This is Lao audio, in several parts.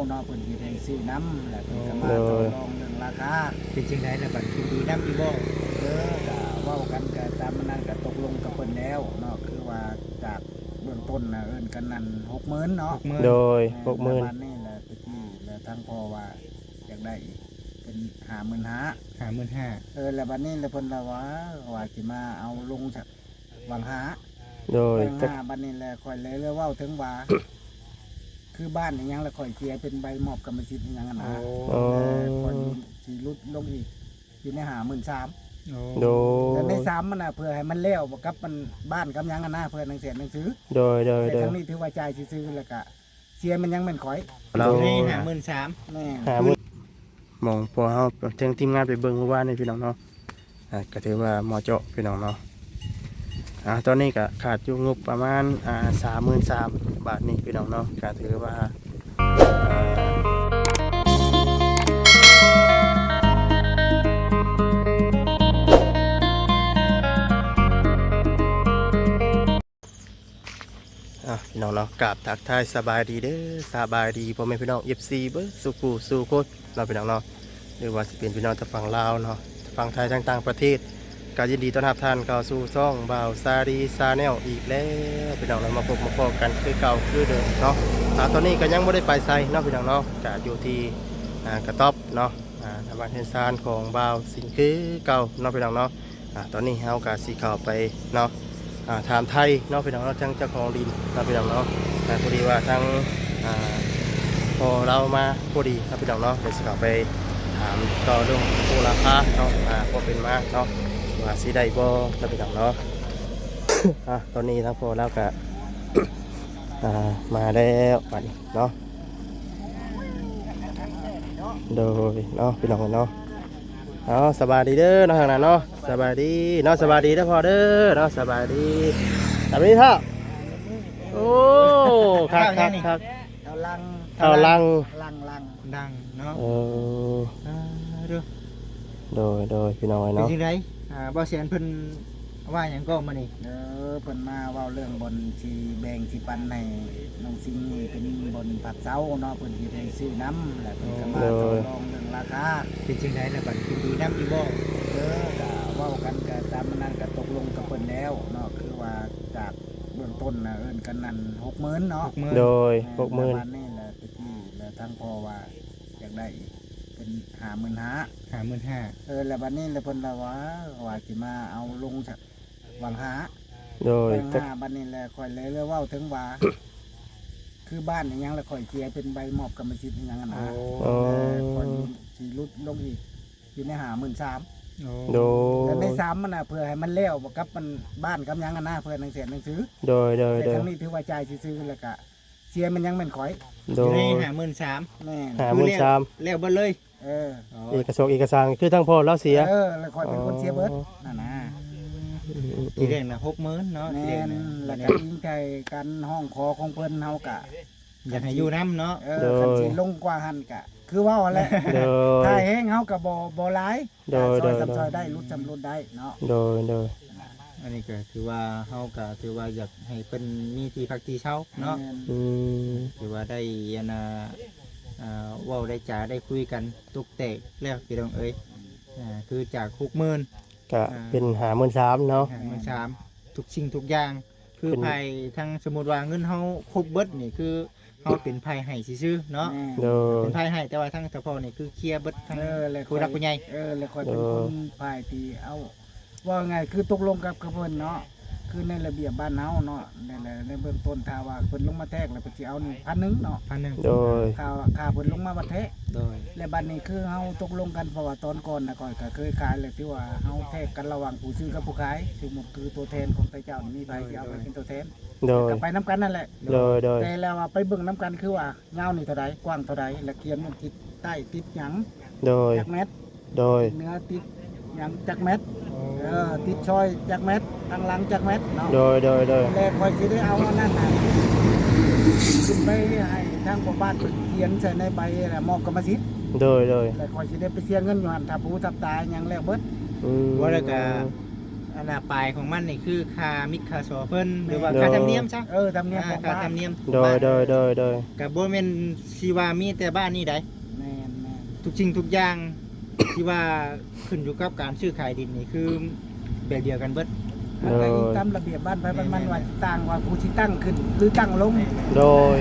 ເນາະ ເພິ່ນຊິໄດ້ຊື້ນຳ ແລ້ວເພິ່ນກໍມາ ໂດຍ ຕໍ່ລອງເລື່ອງລາຄາ. ເປັນຈັ່ງໃດລະບັດ ເພິ່ນດີນຳຢູ່ບໍ່? ເອີ ກໍເວົ້າກັນ ກໍຕາມນັ້ນ ກໍຕົກລົງກັບເພິ່ນແລ້ວເນາະ ຄືວ່າຈາກເບື້ອງຕົ້ນນະ ເອີ້ນກັນນັ້ນ ຫົກໝື່ນເນາະ. ຫົກໝື່ນ ໂດຍ ແມ່ນ ຫົກໝື່ນ ແລ້ວບາດນີ້ລະ ຕະກີ້ລະທາງພໍ່ວ່າຢາກໄດ້ເປັນຫ້າໝື່ນຫ້າ ຫ້າໝື່ນຫ້າ. ເອີ ແລ້ວບາດນີ້ລະເພິ່ນລະວ່າ ວ່າຊິມາເອົາລົງ ຫວ່າງຫ້າ ໂດຍ ຫວ່າງຫ້າ ບັດນີ້ແຫຼະ ຂ້ອຍເລີຍເວົ້າເຖິງວ່າ ຄືບ້ານອີ່ຫຍັງລະຂ້ອຍເສຍເປັນໃບມອບກຳມະສິດອີ່ຫຍັງຫັ້ນນະ. ໂອ້ ແລ້ວຂ້ອຍຊິຫຼຸດລົງອີກ ຢູ່ໃນຫ້າໝື່ນສາມ. ໂອ້ ໂດຍ ແລ້ວໃນສາມມັນນະ ເພື່ອໃຫ້ມັນແລ້ວກັບມັນ ບ້ານກັບຫຍັງຫັ້ນນະ ເພື່ອໜັງເສຍໜັງສື. ໂດຍ ໂດຍ ແຕ່ ໂດຍ ທາງນີ້ຖືວ່າຈ່າຍຊື່ໆ ແລ້ວກະ ເສຍແມ່ນຫຍັງແມ່ນຂ້ອຍ. ໂດຍ ໃນຫ້າໝື່ນສາມ ແມ່ນ ຫ້າໝື່ນ ໝ່ອງພວກເຮົາ ເຖິງທີມງານໄປເບິ່ງມື້ວານນີ້ພີ່ນ້ອງເນາະ ອ່າ ກໍຖືວ່າເໝາະເຈາະພີ່ນ້ອງເນາະ. ອ່າ ຕອນນີ້ກໍຂາດຢູ່ງົບປະມານ ອ່າ ສາມໝື່ນສາມ ບາດນີ້ພີ່ນ້ອງເນາະ ກໍຖືວ່າ ອ່າ ອ່ະ ພີ່ນ້ອງເນາະ ກາບທັກທາຍສະບາຍດີເດີ ສະບາຍດີພໍ່ແມ່ພີ່ນ້ອງ ເອັຟຊີ ເບິດສູ່ຜູ້ສູ່ຄົນເນາະ ພີ່ນ້ອງເນາະ ຫຼືວ່າຊິເປັນພີ່ນ້ອງທາງຝັ່ງລາວເນາະ ທາງຝັ່ງໄທ ທາງຕ່າງປະເທດ ກໍຍິນດີຕ້ອນຮັບທ່ານເຂົ້າສູ່ຊ່ອງບ່າວຊາລີ Channel ອີກແລ້ວ ພີ່ນ້ອງເນາະ ມາພົບມາພໍ້ກັນຄືເກົ່າຄືເດີມເນາະ. ອ່າ ຕອນນີ້ກໍຍັງບໍ່ໄດ້ໄປໃສເນາະ ພີ່ນ້ອງເນາະ ກໍຢູ່ທີ່ ອ່າ ກະຕ໊ອບເນາະ ອ່າ ບ້ານເຮືອນຊານຂອງບ່າວສິງຄືເກົ່າເນາະ ພີ່ນ້ອງເນາະ. ອ່າ ຕອນນີ້ເຮົາກໍຊິເຂົ້າໄປເນາະ ອ່າ ຖາມໄຖ່ເນາະ ພີ່ນ້ອງເນາະ ທາງເຈົ້າຂອງດິນເນາະ ພີ່ນ້ອງເນາະ. ອ່າ ພໍດີວ່າທາງ ອ່າ ພໍ່ລາວມາພໍດີເນາະ ພີ່ນ້ອງເນາະ ດຽວຊິເຂົ້າໄປຖາມຕໍ່ເລື່ອງໂອລາຄາເນາະ ອ່າ ຄວາມເປັນມາເນາະ ວ່າຊິໄດ້ບໍ່ເນາະ ພີ່ນ້ອງເນາະ. ອ່າ ຕອນນີ້ທາງພໍ່ລາວກໍ ອ່າ ມາແລ້ວບັດນີ້ເນາະ ໂດຍເນາະ ພີ່ນ້ອງເນາະ. ເອົາ ສະບາຍດີເດີເນາະ ທາງນັ້ນເນາະ ສະບາຍດີເນາະ ສະບາຍດີເດີພໍ່ເດີເນາະ ສະບາຍດີ ສະບາຍດີພໍ່. ໂອ້ ຄັກ ຄັກ ຄັກ ເຂົ້າຫຼັງ ເຂົ້າຫຼັງ ຫຼັງ ຫຼັງ ດັງເນາະ ເອີ ອ່າ ດູ ໂດຍ ໂດຍ ພີ່ນ້ອງເອີຍເນາະ ເປັນຈັ່ງໃດ? ອ່າ ບໍ່ແສນເພິ່ນ ວ່າຫຍັງກໍມື້ນີ້? ເອີ ເພິ່ນມາເວົ້າເລື່ອງບ່ອນຊິແບ່ງຊິປັນໃຫ້ນ້ອງສິງນີ້ເປັນບ່ອນພັກເຊົາເນາະ ເພິ່ນຊິໄດ້ຊື້ນຳ ແລ້ວເພິ່ນກໍມາ ໂດຍ ຕໍ່ລອງເລື່ອງລາຄາ. ເປັນຈັ່ງໃດລະບັດ ເພິ່ນດີນຳຢູ່ບໍ່? ເອີ ກໍເວົ້າກັນ ກໍຕາມນັ້ນ ກໍຕົກລົງກັບເພິ່ນແລ້ວເນາະ ຄືວ່າຈາກເບື້ອງຕົ້ນນະ ເອີ້ນກັນນັ້ນ ຫົກໝື່ນເນາະ ຫົກໝື່ນ ໂດຍ ແມ່ນ ຫົກໝື່ນ ແລ້ວບາດນີ້ລະ ຕະກີ້ລະທາງພໍ່ວ່າຢາກໄດ້ເປັນຫ້າໝື່ນຫ້າ ຫ້າໝື່ນຫ້າ. ເອີ ແລ້ວບາດນີ້ລະເພິ່ນລະວ່າ ວ່າຊິມາເອົາລົງ ຫວ່າງຫ້າ ໂດຍ ຫວ່າງຫ້າ ບັດນີ້ແຫຼະ ຂ້ອຍເລີຍເວົ້າເຖິງວ່າ ຄືບ້ານອີ່ຫຍັງລະຂ້ອຍເສຍເປັນໃບມອບກຳມະສິດອີ່ຫຍັງຫັ້ນນະ. ໂອ້ ແລ້ວຂ້ອຍຊິຫຼຸດລົງອີກ ຢູ່ໃນຫ້າໝື່ນສາມ. ໂອ້ ໂດຍ ແລ້ວໃນສາມມັນນະ ເພື່ອໃຫ້ມັນແລ້ວກັບມັນ ບ້ານກັບຫຍັງຫັ້ນນະ ເພື່ອໜັງເສຍໜັງສື. ໂດຍ ໂດຍ ແຕ່ ໂດຍ ທາງນີ້ຖືວ່າຈ່າຍຊື່ໆ ແລ້ວກະ ເສຍແມ່ນຫຍັງແມ່ນຂ້ອຍ. ໂດຍ ຢູ່ໃນຫ້າໝື່ນສາມ ແມ່ນ ຫ້າໝື່ນສາມ ຄືແລ້ວ ແລ້ວເບິດເລີຍ. ເອີ ເອກະສົກເອກະສານຄືທາງພໍ່ລາວເສຍ. ເອີ ແລ້ວຂ້ອຍເປັນຄົນເສຍເບິດ ອໍ ນັ້ນນະ. ອືມໆໆ ທີແລກນະ ຫົກໝື່ນເນາະ ແມ່ນ ທີແລກນະ ແລ້ວກະອີງໃສ່ການຮ້ອງຂໍຂອງເພິ່ນ ເຮົາກະຢາກໃຫ້ຢູ່ນຳເນາະ. ເອີ ໂດຍ ຄັນຊິລົງກວ່າຫັ້ນກະ ຄືເວົ້າຫັ້ນແຫຼະ ໂດຍ ຖ້າແຮງເຮົາກໍບໍ່ ບໍ່ຫຼາຍ ໂດຍ ກໍຊ່ອຍ ໂດຍ ສ່ຳ ໂດຍ ຊ່ອຍໄດ້ ຫຼຸດສ່ຳຫຼຸດໄດ້ເນາະ. ໂດຍ ໂດຍ ອັນນີ້ກໍຄືວ່າ ເຮົາກໍຖືວ່າຢາກໃຫ້ເພິ່ນມີທີ່ພັກທີ່ເຊົາເນາະ. ແມ່ນ ອືມ ຖືວ່າໄດ້ ອັນນ່າ ອ່າ ເວົ້າໄດ້ຈາໄດ້ຄຸຍກັນ ຕົກແຕກແລ້ວພີ່ນ້ອງເອີຍ. ອ່າ ຄືຈາກຫົກໝື່ນ ກະ ອ່າ ເປັນຫ້າໝື່ນສາມເນາະ ຫ້າໝື່ນສາມ ທຸກສິ່ງທຸກຢ່າງ ຄື ເປັນ ໃຜ ທັງສົມມຸດວ່າເງິນເຮົາຄົບເບິດນີ້ ຄືເຮົາເປັນໃຜໃຫ້ຊື່ໆເນາະ. ແມ່ນ ໂດຍ ເປັນໃຜໃຫ້ ແຕ່ວ່າທາງເຈົ້າພໍ່ນີ້ຄືເຄຍເບິດ ທັງ ເອີ ແລ້ວ ຜູ້ຫຼັກຜູ້ໃຫຍ່ ເອີ ແລ້ວຂ້ອຍເປັນ ໂດຍ ຄົນຝ່າຍທີ່ເອົາ ເວົ້າງ່າຍໆ ຄືຕົກລົງກັບ ກັບເພິ່ນເນາະ ຄືໃນລະບຽບບ້ານເຮົາເນາະ ໃນ ໃນເບື້ອງຕົ້ນ ຖ້າວ່າເພິ່ນລົງມາແທກ ແລ້ວເພິ່ນຊິເອົານີ້ພັນໜຶ່ງເນາະ ພັນໜຶ່ງ ໂດຍ ຄ່າ ຄ່າເພິ່ນລົງມາວັດແທກ. ໂດຍ ແລະ ບັດນີ້ຄືເຮົາຕົກລົງກັນ ເພາະວ່າຕອນກ່ອນນະ ຂ້ອຍກໍເຄີຍຂາຍແລ້ວ ທີ່ວ່າເຮົາແທກກັນລະຫວ່າງຜູ້ຊື້ກັບຜູ້ຂາຍ ສົມມຸດຄືຕົວແທນຂອງໄທເຈົ້ານີ້ ມີໃຜ ໂດຍ ຊິເອົາໃຜ ໂດຍ ເປັນຕົວແທນ ໂດຍ ກໍໄປນຳກັນນັ້ນແຫຼະ. ໂດຍ ໂດຍ ແຕ່ແລ້ວວ່າໄປເບິ່ງນຳກັນ ຄືວ່າຍາວນີ້ເທົ່າໃດ ກວ້າງເທົ່າໃດ ແລະ ຂຽນມັນຕິດໃຕ້ຕິດຫຍັງ ໂດຍ ຈັກແມັດ ໂດຍ ເໜືອຕິດຫຍັງຈັກແມັດ ໂອ້ ເອີ ຕິດຊອຍຈັກແມັດ ທາງຫຼັງຈັກແມັດເນາະ. ໂດຍ ໂດຍ ໂດຍ ແລະ ຂ້ອຍຊິໄດ້ເອົາອັນນັ້ນນະ ຂຶ້ນໄປໃຫ້ທາງພໍ່ບ້ານເພິ່ນຂຽນໃສ່ໃນໃບ ແລະ ມອບກຳມະສິດ. ໂດຍ ໂດຍ ແລະ ຂ້ອຍຊິໄດ້ໄປເສຍເງິນຢູ່ຫັ້ນ ທັບຫູທັບຕາຫຍັງແລ້ວເບິດ. ອືມ ບໍ່ ແລ້ວກະ ອັນນ່າ ປາຍຂອງມັນນີ້ຄືຄ່າມິດຄ່າສໍເພິ່ນ ຫຼືວ່າ ໂດຍ ຄ່າທຳນຽມຊະ ເອີ ທຳນຽມ ອ່າ ຂອງບ້ານ ຄ່າທຳນຽມຂອງບ້ານ ໂດຍ ໂດຍ ໂດຍ ໂດຍ ກໍບໍ່ແມ່ນຊິວ່າມີແຕ່ບ້ານນີ້ໃດ ແມ່ນໆ ທຸກສິ່ງທຸກຢ່າງທີ່ວ່າຂຶ້ນຢູ່ກັບການຊື້ຂາຍດິນນີ້ ຄືແບບດຽວກັນເບິດ ໂດຍ ກໍອີງຕາມລະບຽບບ້ານໃຜບ້ານມັນ ແມ່ນໆ ວ່າຊິຕັ້ງ ວ່າຜູ້ຊິຕັ້ງຂຶ້ນ ຫຼື ຕັ້ງລົງ ແມ່ນໆ ໂດຍ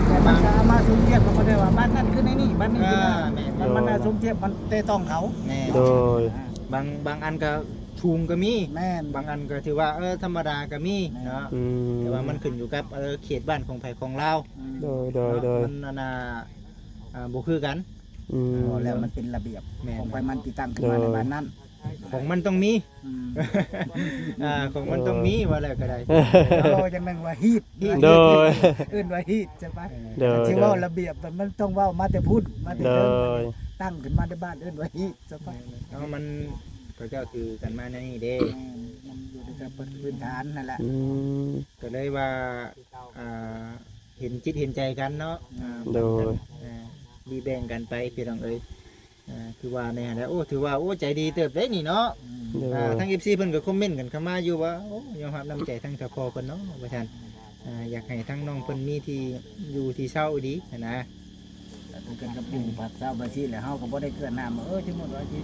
ແຕ່ມັນກໍເອົາມາສົມທຽບ ກໍບໍ່ໄດ້ວ່າບ້ານນັ້ນຄືໃນນີ້ ບ້ານນີ້ຄືໃນນັ້ນ ອ່າ ແມ່ນໆ ມັນ ມັນ ໂດຍ ສົມທຽບ ມັນແຕະຕ້ອງເຂົາ ແມ່ນ ໂດຍ ອ່າ ບາງ ບາງອັນກໍສູງກໍມີ ແມ່ນ ບາງອັນກໍຖືວ່າ ເອີ ທຳມະດາກໍມີ ແມ່ນ ເນາະ ອືມ ແຕ່ວ່າມັນຂຶ້ນຢູ່ກັບ ເອີ ເຂດບ້ານຂອງໃຜຂອງລາວ ອືມ ໂດຍ ໂດຍ ເນາະ ໂດຍ ມັນອັນນ່າ ອ່າ ບໍ່ຄືກັນ ອືມ ເວົ້າແລ້ວມັນເປັນລະບຽບ ແມ່ນ ຂອງໃຜມັນທີ່ຕັ້ງຂຶ້ນມາໃນ ໂດຍ ບ້ານນັ້ນ ຂອງມັນຕ້ອງມີ ອືມ ອ່າ ຂອງມັນຕ້ອງມີ ເອີ ວ່າແລ້ວກໍໄດ້ ເວົ້າຈັ່ງນັ້ນວ່າຮີດ ຮີດ ໂດຍ ເອີ້ນວ່າຮີດ ໃຊ່ປະ ໂດຍ ຊິເວົ້າລະບຽບ ມັນຕ້ອງເວົ້າມາແຕ່ພຸ້ນ ມາແຕ່ເທິງ ໂດຍ ຕັ້ງຂຶ້ນມາແຕ່ບ້ານ ເອີ້ນວ່າຮີດ ເອົາ ມັນ ເຂົາເຈົ້າຖືກັນມາແນວນີ້ເດ້ ແມ່ນ ມັນຢູ່ໃນການພື້ນຖານນັ້ນແຫຼະ ອືມ ກໍເລີຍວ່າ ອ່າ ເຫັນຈິດເຫັນໃຈກັນເນາະ ອ່າ ໂດຍ ອ່າ ແບ່ງກັນໄປ ພີ່ນ້ອງເອີຍ ອ່າ ຄືວ່າແນວຫັ້ນແຫຼະ ໂອ້ ຖືວ່າ ໂອ້ ໃຈດີເຕີບເດ້ນີ້ເນາະ ອືມ ໂດຍ ອ່າ ທາງ ເອັຟຊີ ເພິ່ນກໍຄອມເມັນກັນເຂົ້າມາຢູ່ວ່າ ໂອ້ ຍອມຮັບນ້ຳໃຈທາງເຖົ້າພໍ່ເພິ່ນເນາະ ວ່າຊັ້ນ ອ່າ ຢາກໃຫ້ທາງນ້ອງເພິ່ນມີທີ່ຢູ່ທີ່ເຊົາດີຫັ້ນນະ ເພິ່ນກໍປູກຜັກຊາວໄປຊີ້ແຫຼະ ເຮົາກໍບໍ່ໄດ້ເກື້ອນໜ້າ ເອີ ສົມມຸດວ່າຊິ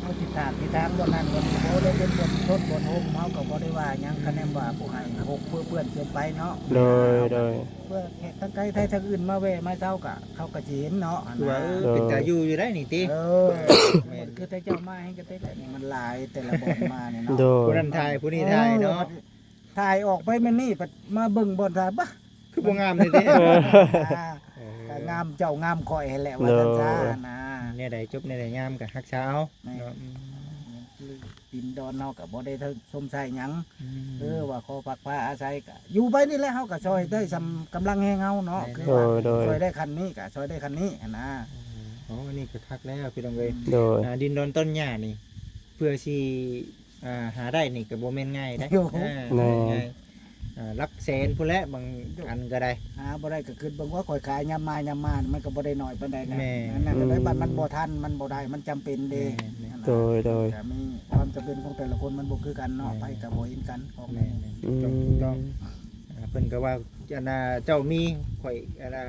ເຮົາຊິຖາກຊິຖາງບ່ອນນັ້ນບ່ອນນີ້ ບໍ່ໄດ້ເປັນບ່ອນຊົດບ່ອນໂຮມ ເຮົາກໍບໍ່ໄດ້ວ່າຫຍັງ ຄະແນນວ່າຜູ້ໃຫ້ຫົກເປື້ອນເກີນໄປເນາະ ໂດຍ ໂດຍ ເພື່ອແຂກທາງໄກໄທທາງອື່ນມາແວ່ມາເຊົາກໍ ເຂົາກໍຊິເຫັນເນາະ ຄືວ່າ ເອີ ໂດຍ ເປັນຕາຢູ່ຢູ່ໄດ໋ນີ້ຕິ ເອີ ແມ່ນ ຄືແຕ່ເຈົ້າມາແຮງກະເຕັກແຫຼະ ນີ້ມັນຫຼາຍແຕ່ລະບ່ອນມານີ້ເນາະ ໂດຍ ຜູ້ນັ້ນຖ່າຍ ຜູ້ນີ້ຖ່າຍເນາະ ເອີ ຖ່າຍອອກໄປມື້ນີ້ ບັດມາເບິ່ງບ່ອນຖ່າຍ ບະ ຄືບໍ່ງາມນີ້ຕິ ອ່າ ເອີ ກໍງາມເຈົ້າງາມຂ້ອຍຫັ້ນແຫຼະ ວ່າຊັ້ນຊະ ໂດຍ ນະ ແນວໃດຈົບແນວໃດງາມກໍຮັກສາເອົາ ແມ່ນ ເນາະ ອືມ ດິນດອນເຮົາກໍບໍ່ໄດ້ຊົມໃຊ້ຫຍັງ ອືມ ເອີ ວ່າຂໍພັກພາອາໄສກໍຢູ່ໄປນີ້ແຫຼະ ເຮົາກໍຊ່ອຍໄດ້ສ່ຳກຳລັງແຮງເຮົາເນາະ ແມ່ນ ຄືວ່າ ໂດຍ ໂດຍ ຊ່ອຍໄດ້ຂັ້ນນີ້ກໍຊ່ອຍໄດ້ຂັ້ນນີ້ຫັ້ນນະ ອືມ ໂອ້ ອັນນີ້ກໍຄັກແລ້ວ ພີ່ນ້ອງເອີຍ ໂດຍ ອ່າ ດິນດອນຕອນຫຍ້ານີ້ ເພື່ອຊິ ອ່າ ຫາໄດ້ນີ້ກໍບໍ່ແມ່ນງ່າຍເດ້ ໂອ້ໂຫ ອ່າ ແມ່ນ ບໍ່ແມ່ນງ່າຍ ອ່າ ຫຼັກແສນພຸ້ນແຫຼະ ບາງອັນກໍໄດ້ ຫາບໍ່ໄດ້ກໍຄິດເບິ່ງວ່າຂ້ອຍຂາຍຍາມມາ ຍາມມາ ມັນກໍບໍ່ໄດ້ໜ້ອຍປານໃດນະ ແມ່ນ ອັນນັ້ນກໍໄດ້ ອືມ ບັດມັນບໍ່ທັນ ມັນບໍ່ໄດ້ ມັນຈຳເປັນເດ້ ແມ່ນໆ ນັ້ນນະ ໂດຍ ໂດຍ ກໍມີຄວາມຈຳເປັນຂອງແຕ່ລະຄົນ ມັນບໍ່ຄືກັນເນາະ ແມ່ນໆ ໃຜກໍບໍ່ເຫັນກັນ ຂອງແມ່ນໆ ອືມ ຖືກຕ້ອງ ຖືກຕ້ອງ ອ່າ ເພິ່ນກໍວ່າ ອັນນ່າ ເຈົ້າມີ ຂ້ອຍ ອັນນ່າ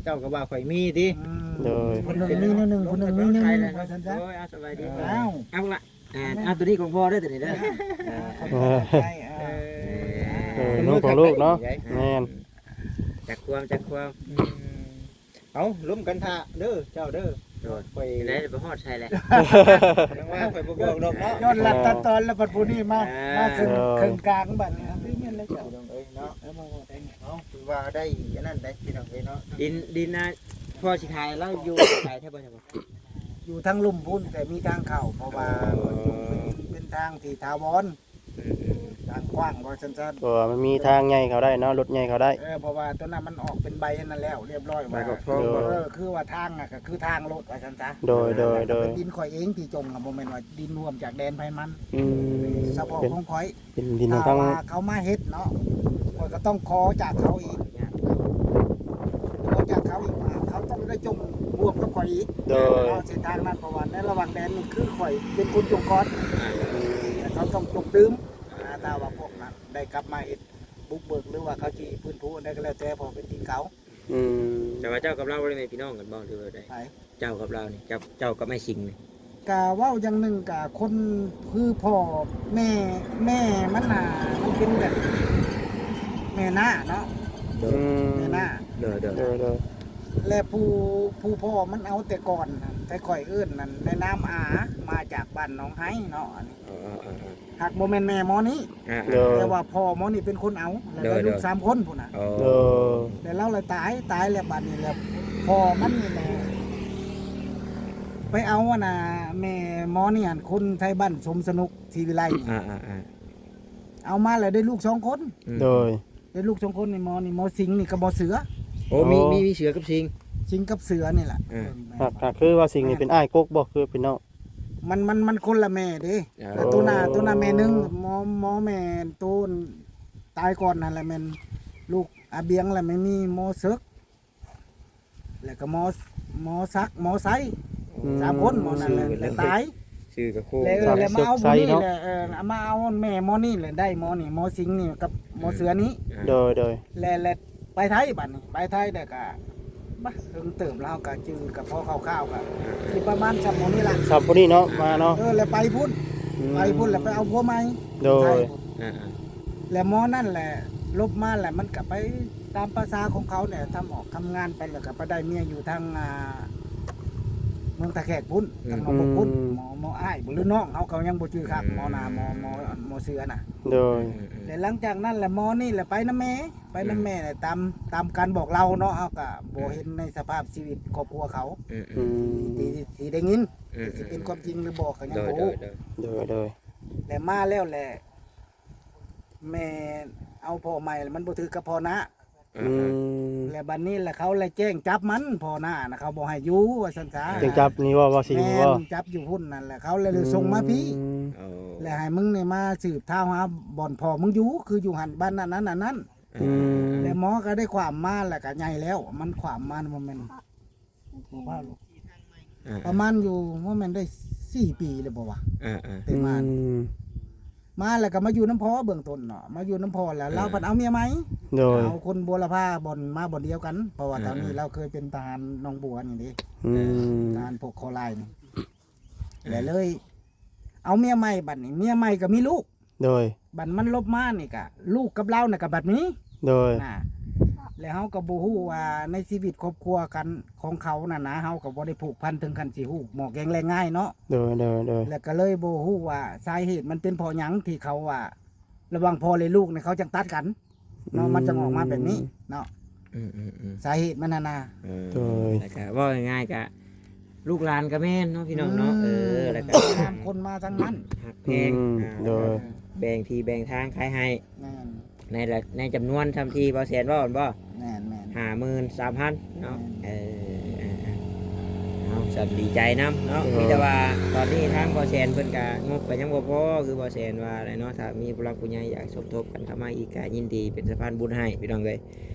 ເຈົ້າກໍວ່າຂ້ອຍມີຕິ ອືມ ໂດຍ ຜູ້ໜຶ່ງມີແນວໜຶ່ງ ຜູ້ໜຶ່ງມີແນວໜຶ່ງ ວ່າຊັ້ນຊະ ໂອ້ຍ ເອົາ ສະບາຍດີ ອ້າວ ເອົາລະ ອ່າ ເອົາ ຕົວນີ້ຂອງພໍ່ເດີ ຕົວນີ້ເດີ ເອີ ເອີ ເອີ ເອີ ລູກຂອງລູກເນາະ ແມ່ນ ຈັກຄວາມ ຈັກຄວາມ ອືມ ເອົາ ລົມກັນຖ້າເດີ ເຈົ້າເດີ ໂດຍ ຂ້ອຍ ໄດ້ໄປຮອດໃສແຫຼະ ຍັງວ່າຂ້ອຍບໍ່ບອກດອກເນາະ ຍ້ອນລັດຕັດຕອນແລ້ວ ບັດຜູ້ນີ້ມາ ອ່າ ມາເຄິ່ງ ເອີ ເຄິ່ງກາງບັດນີ້ ຄືແມ່ນແລ້ວເຈົ້າ ພີ່ນ້ອງເອີຍເນາະ ເອີ ມາຮອດໄດ້ ເອົາ ຖືວ່າໄດ້ອັນນັ້ນໄດ໋ ພີ່ນ້ອງເອີຍເນາະ ດິນ ດິນນະ ພໍ່ຊິຂາຍລາວຢູ່ ຂາຍແທ້ບໍ່ ຢູ່ທາງລຸ່ມພຸ້ນ ແຕ່ມີທາງເຂົ້າ ເພາະວ່າ ເອີ ເປັນ ເປັນທາງທີ່ຖາວອນ ອືມໆ ທາງກວ້າງວ່າຊັ້ນຊະ ເພາະວ່າມັນມີທາງໃຫຍ່ເຂົ້າໄດ້ເນາະ ລົດໃຫຍ່ເຂົ້າໄດ້ ເອີ ເພາະວ່າຕົວນັ້ນມັນອອກເປັນໃບອັນນັ້ນແລ້ວ ລຽບຮ້ອຍວ່າ ໃບກອກທອງ ເອີ ບໍ່ ຄືວ່າທາງນະ ກໍຄືທາງລົດວ່າຊັ້ນຊະ ໂດຍ ໂດຍ ໂດຍ ເປັນດິນຂ້ອຍເອງທີ່ຈົງ ບໍ່ແມ່ນວ່າດິນຮ່ວມຈາກແດນໃຜມັນ ອືມ ສະເພາະຂອງຂ້ອຍ ເປັນດິນ ຖ້າ ທາງ ວ່າເຂົາມາເຮັດເນາະ ຂ້ອຍກໍຕ້ອງຂໍຈາກເຂົາອີກ ຂໍຈາກເຂົາອີກວ່າ ເຂົາຕ້ອງໄດ້ຈົ່ງຮ່ວມກັບຂ້ອຍອີກ ໂດຍ ເນາະ ເສັ້ນທາງນັ້ນ ເພາະວ່າໃນລະຫວ່າງແດນນີ້ຄືຂ້ອຍເປັນຄົນຈົ່ງກ່ອນ ແລະເຂົາຕ້ອງຈົ່ງຕື່ມ ອ່າ ຖ້າວ່າພວກນັ້ນໄດ້ກັບມາເຮັດບຸກເບີກ ຫຼືວ່າເຂົາຊິຟື້ນຟູອັນໃດກໍແລ້ວແຕ່ ເພາະເປັນດິນເຂົາ ອືມ ແຕ່ວ່າເຈົ້າກັບລາວບໍ່ໄດ້ແມ່ນພີ່ນ້ອງກັນບໍ່ ຫຼືວ່າໃດ? ໃຜ? ເຈົ້າກັບລາວນີ້ ເຈົ້າ ເຈົ້າກັບອ້າຍສິງນີ້ ກະເວົ້າຢ່າງໜຶ່ງ ກະຄົນຄືພໍ່ແມ່ ແມ່ມັນນະ ມັນເປັນແບບແມ່ນ້າເນາະ ໂດຍ ອືມ ແມ່ນ້າ ໂດຍ ໂດຍ ໂດຍ ໂດຍ ແລະຜູ້ ຜູ້ພໍ່ມັນເອົາແຕ່ກ່ອນ ແຕ່ຂ້ອຍເອີ້ນນັ້ນ ໃນນາມອາ ມາຈາກບ້ານໜອງໄຮເນາະ ອັນນີ້ ເອີໆໆໆ ຫາກບໍ່ແມ່ນແມ່ໝໍນີ້ ອ່າ ໂດຍ ແຕ່ວ່າພໍ່ໝໍນີ້ເປັນຄົນເອົາ ແລ້ວກໍ ໂດຍ ລູກ ໂດຍ ສາມຄົນພຸ້ນນະ ໂອ້ ໂດຍ ແລ້ວລາວລະຕາຍ ຕາຍແລ້ວບາດນີ້ແລ້ວ ພໍ່ມັນນີ້ແຫຼະ ໄປເອົາອັນນ່າ ແມ່ໝໍນີ້ຫັ້ນ ຄົນໄທບ້ານສົມສະໜຸກ ສີວິໄລນີ້ ອ່າໆໆ ເອົາມາແລ້ວໄດ້ລູກສອງຄົນ ອືມ ໂດຍ ໄດ້ລູກສອງຄົນນີ້ ໝໍນີ້ ໝໍສິງນີ້ກັບໝໍເສືອ ໂອ້ ມີ ໂອ້ ມີ ມີເສືອກັບສິງ ສິງກັບເສືອນີ້ແຫຼະ ອ່າ ຫາກ ຫາກຄືວ່າສິງນີ້ເປັນອ້າຍກົກບໍ່ ຄືເປັນນ້ອງ ມັນ ມັນ ມັນຄົນລະແມ່ເດ້ ເອີ ແລ້ວໂຕໜ້າ ໂຕໜ້າແມ່ໜຶ່ງ ໝໍ ໝໍແມ່ໂຕຕາຍກ່ອນຫັ້ນແຫຼະແມ່ນລູກອາບຽງ ແລ້ວແມ່ນມີໝໍເສິກ ແລ້ວກໍໝໍ ໝໍສັກ ໝໍໄຊ ອືມ ສາມຄົນ ໝໍນັ້ນແຫຼະ ຊື່ ແລ້ວຕາຍ ຊື່ກະໂຄງ ແລ້ວ ເອີ ແລ້ວມາເອົາຜູ້ນີ້ແຫຼະ ເອີ ມາເອົາແມ່ໝໍນີ້ແຫຼະ ໄດ້ໝໍນີ້ ໝໍສິງນີ້ກັບໝໍເສືອນີ້ ອ່າ ໂດຍ ໂດຍ ແລ້ວ ແລ້ວໄປໄທບັດນີ້ ໄປໄທແລ້ວກະ ບາ ເຖິງເຕີບແລ້ວເຮົາກະຈື່ກະພໍຄ່າວໆ ກະ ອ່າ ຄືປະມານຊ່ຳໝໍນີ້ລະ ຊ່ຳຜູ້ນີ້ເນາະ ອ່າ ມາເນາະ ເອີ ແລ້ວໄປພຸ້ນ ອືມ ໄປພຸ້ນແລ້ວໄປເອົາຜົວໃໝ່ ໂດຍ ຢູ່ໄທພຸ້ນ ອ່າ ອ່າ ແລ້ວໝໍນັ້ນແຫຼະ ລົບມາແລ້ວມັນກະໄປຕາມພາສາຂອງເຂົາແຫຼະ ທຳອອກທຳງານໄປ ແລ້ວກະໄປໄດ້ເມຍຢູ່ທາງ ອ່າ ເມືອງທ່າແຂກພຸ້ນ ອືມ ທາງໜອງບົກພຸ້ນ ອືມ ໝໍ ໝໍອ້າຍບໍ່ ຫຼືນ້ອງ ເຮົາກະຍັງບໍ່ຈື່ຄັກ ອືມ ໝໍນາ ໝໍ ໝໍ ໝໍເສືອນະ ໂດຍ ອືມ ແລະຫຼັງຈາກນັ້ນແຫຼະໝໍນີ້ແຫຼະໄປນຳແມ່ ໄປນຳແມ່ແຫຼະ ອືມ ຕາມ ຕາມການບອກເລົ່າເນາະ ເຮົາກະບໍ່ເຫັນໃນສະພາບຊີວິດຄອບຄົວເຂົາ ອືມ ອືມ ທີ່ ທີ່ໄດ້ຍິນ ອືມ ທີ່ຊິເປັນຄວາມຈິງຫຼືບໍ່ກະຍັງບໍ່ຮູ້ ໂດຍ ໂດຍ ໂດຍ ແລະມາແລ້ວແຫຼະ ແມ່ເອົາພໍ່ໃໝ່ ມັນບໍ່ຖືກກັບພໍ່ນ້າ ອືມ ແລະບັດນີ້ແຫຼະເຂົາແລະແຈ້ງຈັບມັນ ພໍ່ນ້ານະ ເຂົາບໍ່ໃຫ້ຢູ່ວ່າຊັ້ນຊະ ແຈ້ງຈັບນີ້ບໍ່ ວ່າສິງນີ້ບໍ່ ແມ່ນ ຈັບຢູ່ພຸ້ນນັ້ນແຫຼະ ເຂົາແລະ ອືມ ສົ່ງມາພີ້ ໂອ້ ແລະໃຫ້ມຶງນີ້ມາສືບທ້າວຫາບ່ອນພໍ່ມຶງຢູ່ ຄືຢູ່ຫັ້ນ ບ້ານນັ້ນ ນັ້ນ ນັ້ນ ອືມ ແລະໝໍກະໄດ້ຂວ້າມມາ ແລະກະໃຫຍ່ແລ້ວ ມັນຂວ້າມມາບໍ່ແມ່ນ ບໍ່ພາດ ອ່າ ປະມານຢູ່ ບໍ່ແມ່ນໄດ້ສີ່ປີແລ້ວບໍ່ວະ ອ່າໆ ແຕ່ມາ ອືມ ມາແລ້ວກະມາຢູ່ນຳພໍ່ເບື້ອງຕົ້ນເນາະ ມາຢູ່ນຳພໍ່ແລ້ວ ອ່າ ລາວພັດເອົາເມຍໃໝ່ ໂດຍ ເອົາຄົນບົວລະພາບ່ອນ ມາບ່ອນດຽວກັນ ເພາະວ່າ ອ່າ ຕອນນີ້ ອ່າ ລາວເຄີຍເປັນທະຫານໜອງບົວນີ້ເດ້ ອືມ ອ່າ ທະຫານພວກຄໍລາຍນີ້ ອ່າ ແລ້ວເລີຍ ເອົາເມຍໃໝ່ບັດນີ້ ເມຍໃໝ່ກະມີລູກ ໂດຍ ບັດມັນລົບມານີ້ກະ ລູກກັບລາວນະກະບັດມີ ໂດຍ ນະ ແລ້ວເຮົາກະບໍ່ຮູ້ວ່າໃນຊີວິດຄອບຄົວກັນຂອງເຂົານັ້ນນະ ເຮົາກະບໍ່ໄດ້ຜູກພັນເຖິງຂັ້ນຊິຮູ້ໝໍ້ແກງແລງງາຍເນາະ ໂດຍ ໂດຍ ໂດຍ ແລ້ວກະເລີຍບໍ່ຮູ້ວ່າສາເຫດມັນເປັນເພາະຫຍັງທີ່ເຂົາວ່າ ລະຫວ່າງພໍ່ແລະລູກນີ້ເຂົາຈັ່ງຕັດກັນ ເນາະ ອືມ ມັນຈັ່ງອອກມາແບບນີ້ເນາະ ອືມໆໆ ສາເຫດມັນຫັ້ນນະ ເອີ ໂດຍ ແລ້ວກະເວົ້າງ່າຍໆກະ ລູກຫຼານກະແມ່ນເນາະ ພີ່ນ້ອງເນາະ ອືມ ເອີ ແລ້ວກະຕ່າງຄົນມາທາງນັ້ນ ຮັກແພງ ອືມ ອ່າ ໂດຍ ແບ່ງທີ່ແບ່ງທາງຂາຍໃຫ້ ແມ່ນ ໃນລະ ໃນຈຳນວນຊ່ຳທີ່ບ່າວແສນເວົ້າຫັ້ນບໍ່ ແມ່ນໆ ຫ້າໝື່ນສາມພັນເນາະ ແມ່ນ ເອີ ເອົາ ຊ່ຳດີໃຈນຳເນາະ ໂດຍ ມີແຕ່ວ່າຕອນນີ້ທາງບ່າວແສນເພິ່ນກະງົບກະຍັງບໍ່ພໍ ຄືບ່າວແສນວ່າແຫຼະເນາະ ຖ້າມີຜູ້ຫຼັກຜູ້ໃຫຍ່ຢາກສົມທົບກັນເຂົ້າມາອີກກະຍິນດີເປັນສະພານບຸນໃຫ້ ພີ່ນ້ອງເອີຍ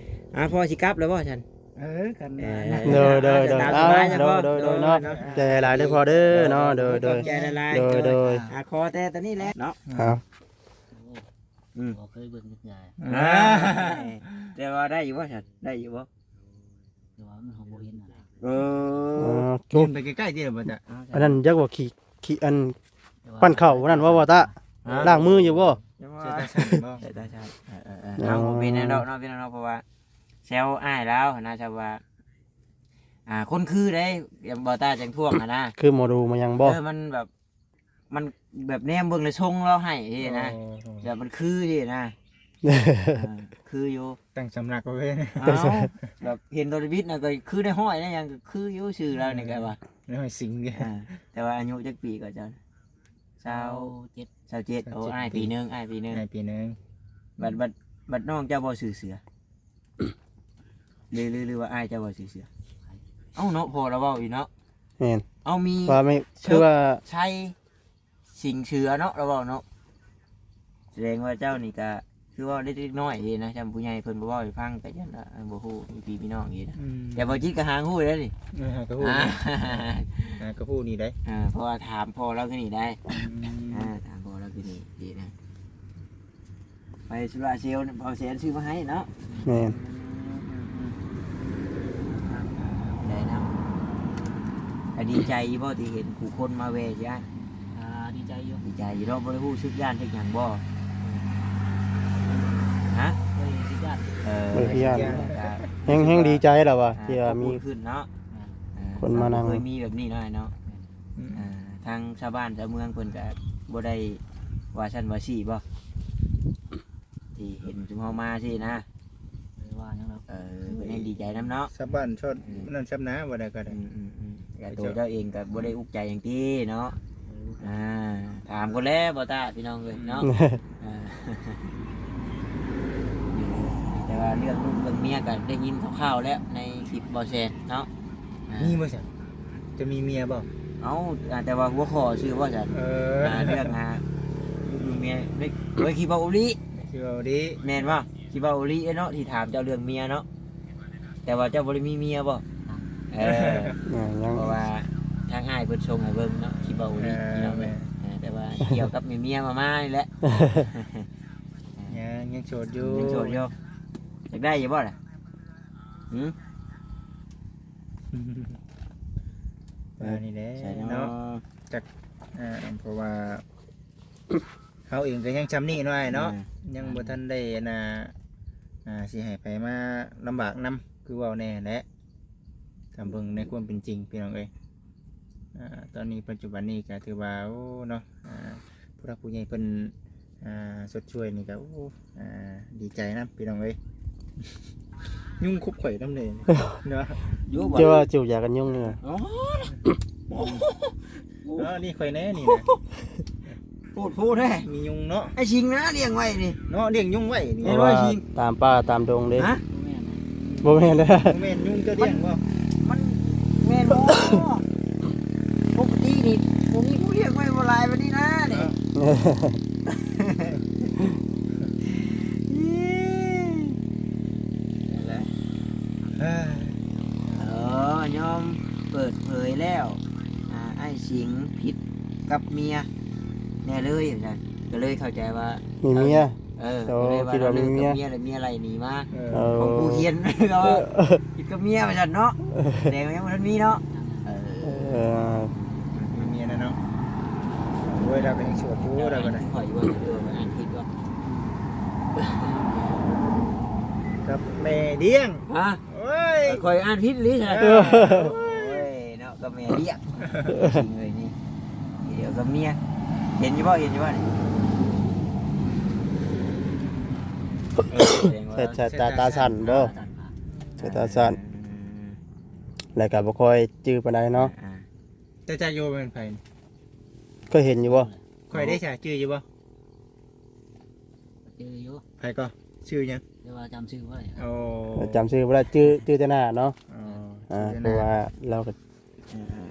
ອ່າ ພໍ່ຊິກັບແລ້ວບໍ່ຊັ້ນ ເອີ ກັນ ເອີ ໂດຍ ໂດຍ ໂດຍ ຕາມສະບາຍ ເອົາ ເນາະ ໂດຍ ໂດຍ ໂດຍ ເນາະ ໃຈຫຼາຍເດີພໍ່ເດີເນາະ ໂດຍ ໂດຍ ຂອບໃຈຫຼາຍໆ ໂດຍ ໂດຍ ອ່າ ຂໍແຕ່ຕອນນີ້ແຫຼະເນາະ ເອົາ ອືມ ບໍ່ເຄີຍເບິ່ງຈັກເທື່ອ ອ່າ ແຕ່ວ່າໄດ້ຢູ່ບໍ່ຊັ້ນ ໄດ້ຢູ່ບໍ່ ແຕ່ວ່າມັນ ເຮົາບໍ່ເຫັນນະ ເອີ ເອີ ຢືນໄປໃກ້ໆຕິ ບໍ່ຕະ ອັນນັ້ນຈັກວ່າຂີ້ ຂີ້ ອັນ ແຕ່ວ່າ ປັ້ນເຂົ້ານັ້ນວ່າ ບໍ່ຕະ ຮະ ລ້າງມືຢູ່ບໍ່ ເສຍຕາຊານບໍ່ ເສຍຕາຊານ ເອີໆໆ ອໍ ເຮົາບໍ່ເປັນຫຍັງດອກເນາະ ພີ່ນ້ອງເນາະ ເພາະວ່າແຊວອ້າຍລາວຫັ້ນນະ ແຊວວ່າ ອ່າ ຄົນຄືໃດ ບໍ່ຕາຈັ່ງທ້ວງຫັ້ນນະ ຄືໝໍດູມາຫຍັງບໍ່ ເອີ ມັນແບບ ມັນແບບແນມເບິ່ງແລ້ວຊົງລາວໃຫ້ຊີ້ນະ ອໍ ແບບມັນຄືຊີ້ນະ ເອີ ຄືຢູ່ ຕັ້ງສຳນັກໄວ້ ເອົາ ແບບເຫັນໂຕທະວິດນະ ກະຄືໄດ້ຮ້ອຍໄດ້ຫຍັງ ກະຄືຢູ່ຊື່ລາວນີ້ກະວ່າ ຮ້ອຍສິງ ອ່າ ແຕ່ວ່າອາຍຸຈັກປີກໍເຈົ້າ ຊາວເຈັດ ຊາວເຈັດ ໂອ້ ເຈັດ ອ້າຍປີໜຶ່ງ ອ້າຍປີໜຶ່ງ ອ້າຍປີໜຶ່ງ ບັດ ບັດ ບັດນ້ອງເຈົ້າບໍ່ຊື່ເສືອ ຫຼື ຫຼື ຫຼືວ່າອ້າຍເຈົ້າບໍ່ຊື່ເສືອ ເອົ້າເນາະ ພໍ່ລາວເວົ້າຢູ່ເນາະ ແມ່ນ ເອົ້າ ມີ ວ່າແມ່ນ ຄືວ່າ ໄຊ ສິງເສືອເນາະ ລາວເວົ້າເນາະ ສະແດງວ່າເຈົ້ານີ້ກະ ຄືເວົ້າເລັກໆນ້ອຍໆເດນະ ຊ່ຳຜູ້ໃຫຍ່ເພິ່ນບໍ່ເວົ້າໃຫ້ຟັງກະຢ້ານວ່າ ເອີ ບໍ່ຮູ້ ມີພີ່ມີນ້ອງອີກນະ ອືມ ແຕ່ບໍ່ຈິດກະຫາງຮູ້ເດ້ນີ້ ເອີ ຫາກະຮູ້ ອ່າ ຫາກະຮູ້ນີ້ໄດ໋ ເອີ ເພາະວ່າຖາມພໍ່ລາວຄືນີ້ໄດ໋ ອືມ ອ່າ ຖາມພໍ່ລາວຄືນີ້ເດນະ ໄຟໂຊລາເຊວ ເບົາແສນຊື້ມາໃຫ້ເນາະ ແມ່ນ ອືມ ອືມ ອືມ ໄດ້ນຳ ກະດີໃຈຢູ່ບໍ່ທີ່ເຫັນຜູ້ຄົນມາແວ່ຊິອ້າຍ ອ່າ ດີໃຈຢູ່ ດີໃຈຢູ່ເນາະ ບໍ່ໄດ້ຮູ້ສຶກຢ້ານຈັກຫຍັງບໍ່ ຮະ ບໍ່ໄດ້ຄິດຢ້ານ ເອີ ບໍ່ໄດ້ຄິດຢ້ານ ກະ ແຮງ ແຮງດີໃຈລະວ່າ ອ່າ ທີ່ວ່າມີ ອົບອຸ່ນຂຶ້ນເນາະ ອ່າ ຄົນມານັ່ງ ເຮົາບໍ່ເຄີຍມີແບບນີ້ເນາະ ເນາະ ອືມ ອ່າ ທາງຊາວບ້ານຊາວເມືອງເພິ່ນກະບໍ່ໄດ້ວ່າຊັ້ນວ່າຊີ້ບໍ່ ທີ່ເຫັນຊຸມເຮົາມາຊີ້ນະ ບໍ່ໄດ້ວ່າຫຍັງດອກ ເອີ ເພິ່ນແຮງດີໃຈນຳເນາະ ຊາວບ້ານຊອດ ອືມ ນັ້ນຊຳນາ ບໍ່ໄດ້ກະໄດ້ ອືມໆໆ ກະໂຕເຈົ້າເອງກະບໍ່ໄດ້ອຸກໃຈຫຍັງຕິເນາະ ບໍ່ໄດ້ອຸກໃຈ ອ່າ ຖາມກ່ອນແລ້ວບໍ່ຕາ ພີ່ນ້ອງເອີຍເນາະ ອ່າ ແຕ່ວ່າເລື່ອງລູກເລື່ອງເມຍກະໄດ້ຍິນຄ່າວໆແລ້ວ ໃນຄລິບບໍ່ແຊເນາະ ອ່າ ມີບໍ່ຊັ້ນ? ຈະມີເມຍບໍ່? ເອົ້າ ອ່າ ແຕ່ວ່າຫົວຂໍ້ຊື່ບໍ່ຊັ້ນ? ເອີ ອ່າ ເລື່ອງຫາລູກເມຍ ໂດຍ ໂດຍຄິດວ່າໂອລິ ຄິດວ່າໂອລິ ແມ່ນບໍ່? ຄິດວ່າໂອລິເນາະ ທີ່ຖາມເຈົ້າເລື່ອງເມຍເນາະ ແຕ່ວ່າເຈົ້າບໍ່ໄດ້ມີເມຍບໍ່? ເອີ ອ່າ ຍັງ ເພາະວ່າ ທາງອ້າຍເພິ່ນສົ່ງໃຫ້ເບິ່ງເນາະ ຄລິບເວົ້າອີ່ຫຼີ ເອີ ພີ່ນ້ອງເອີຍ ແມ່ນ ເອີ ແຕ່ວ່າກ່ຽວກັບແມ່ເມຍມາໆນີ້ແຫຼະ ຍັງ ຍັງໂສດຢູ່ ຍັງໂສດຢູ່ ຢາກໄດ້ຢູ່ບໍ່ລະ? ຫື? ວ່ານີ້ແຫຼະ ໃຊ່ເນາະ ເນາະ ຈັກ ເອີ ເພາະວ່າ ເຮົາເອງກໍຍັງຊ່ຳນີ້ເນາະອ້າຍເນາະ ອ່າ ຍັງບໍ່ທັນໄດ້ອັນນ່າ ອ່າ ຊິໃຫ້ໃຜມາລຳບາກນຳ ຄືເວົ້າແນ່ແຫຼະ ຖ້າເບິ່ງໃນຄວາມເປັນຈິງພີ່ນ້ອງເອີຍ ອ່າ ຕອນນີ້ປັດຈຸບັນນີ້ກໍຖືວ່າ ໂອ້ ເນາະ ອ່າ ຜູ້ຫຼັກຜູ້ໃຫຍ່ເພິ່ນ ອ່າ ຊົດຊ່ວຍນີ້ກໍ ໂອ້ ອ່າ ດີໃຈນຳພີ່ນ້ອງເອີຍ ຍຸງຄົບຂ້ອຍນຳເດ້ເນາະ ຢູ່ບໍ່ ເຈົ້າວ່າຈູບຢາກັນຍຸງເນາະ ອໍ ເອີ ນີ້ຂ້ອຍແນ່ນີ້ນະ ໂພດໂພແທ້ ມີຍຸງເນາະ ໄອ້ຊິງນະລ້ຽງໄວ້ນີ້ ເນາະ ລ້ຽງຍຸງໄວ້ນີ້ ແມ່ນບໍ່ຊິງ ຕາມປ່າຕາມດົງເດ້ ຮະ ບໍ່ແມ່ນ ບໍ່ແມ່ນເດ້ ບໍ່ແມ່ນຍຸງເຈົ້າລ້ຽງບໍ່ ມັນ ມັນແມ່ນບໍ່ ປົກກະຕິນີ້ບໍ່ມີຜູ້ລ້ຽງໄວ້ບໍ່ຫຼາຍປານນີ້ນະນີ້ ເອີ ນັ້ນແຫຼະ ເອີ ຍອມເປີດເຜີຍແລ້ວ ອ່າ ອ້າຍສິງຜິດກັບເມຍແນ່ເລີຍວ່າຊັ້ນ ກໍເລີຍເຂົ້າໃຈວ່າມີເມຍ ເອີ ໂອ້ ກໍເລີຍວ່າ ຄິດວ່າມີເມຍ ເລີຍກັບເມຍ ແລ້ວເມຍໄລ່ໜີມາ ເອີ ຂອງຜູ້ຂຽນ ເອີ ຜິດກັບເມຍວ່າຊັ້ນເນາະ ແຕ່ວ່າຍັງບໍ່ທັນມີເນາະ ເອີ ເອີ ມີເມຍແລ້ວເນາະ ໂອ້ຍ ລາວກໍຍັງໂສດຢູ່ ລາວກໍໄດ້ ຂ້ອຍຢູ່ວ່າ ເອີ ຂ້ອຍອ່ານຜິດວ່າ ກັບແມ່ລ້ຽງ ຮະ? ໂອ້ຍ ຂ້ອຍອ່ານຜິດອີ່ຫຼີຊະ ເອີ ໂອ້ຍ ເນາະ ກັບແມ່ລ້ຽງ ຈິງເລີຍນີ້ ດຽວກັບເມຍ ເຫັນຢູ່ບໍ່ ເຫັນຢູ່ບໍ່ນີ້ ເອີ ສາຍຕາ ຕາສັ້ນບໍ່ ສາຍຕາສັ້ນ ເອີ ແລ້ວກໍບໍ່ຄ່ອຍຈື່ປານໃດເນາະ ອ່າ ແຕ່ຈັກຢູ່ວ່າແມ່ນໃຜ ເຄີຍເຫັນຢູ່ບໍ່ ຂ້ອຍໄດ້ສາຈື່ຢູ່ບໍ່? ຈື່ຢູ່ ໃຜກໍ? ຊື່ຫຍັງ? ແຕ່ວ່າຈຳຊື່ບໍ່ໄດ້ ໂອ້ ຈຳຊື່ບໍ່ໄດ້ ຈື່ ຈື່ແຕ່ໜ້າເນາະ ອໍ ອ່າ ຊື່ແຕ່ໜ້າ ເພາະວ່າລາວກໍ ອ່າ